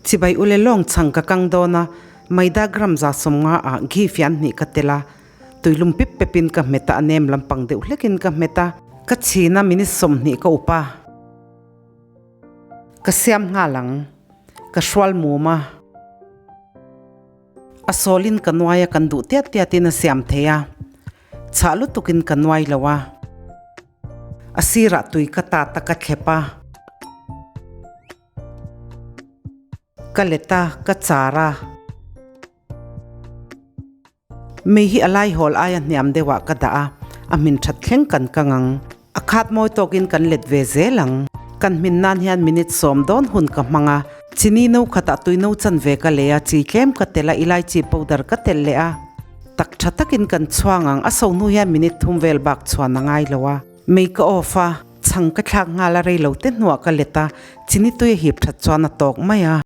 Chibai ule lawng chhang ka kang dawn a, maida gram 150 ah ghee fian hnih ka tel a, tuilum pip pepin ka hmet a, a nem lampang deuh hlekin ka hmet a, ka chhin a minute 20 ka up a. Ka siam nghal ang, ka hrual mum a. A sawlin ka nuai a, kan duh tiat tiatin a siam thei a, chhah lutukin ka nuai lo a. A sirah tui ka tat a, ka thlep a. Ka let a, ka char a. Mei hi a laihawl aia hniam deuhah ka dah a, a hmin that thleng kan kang ang. A khat mawi tawkin kan let ve zel ang. Kan hmin nan hian minute 10 dawn hun ka hmang a. Chini no khatah tui no chan ve ka lei a, chi tlem ka tel a, ilaichi powder ka tel leh a. Tak tha takin kan chhuang ang, a so hnu hian minute 3 vel bak chhuan a ngai lo a. Mei ka off a, chhang ka thlak nghal a rei lo te hnuah ka let a, chini tui a hip that chuan a tawk mai a.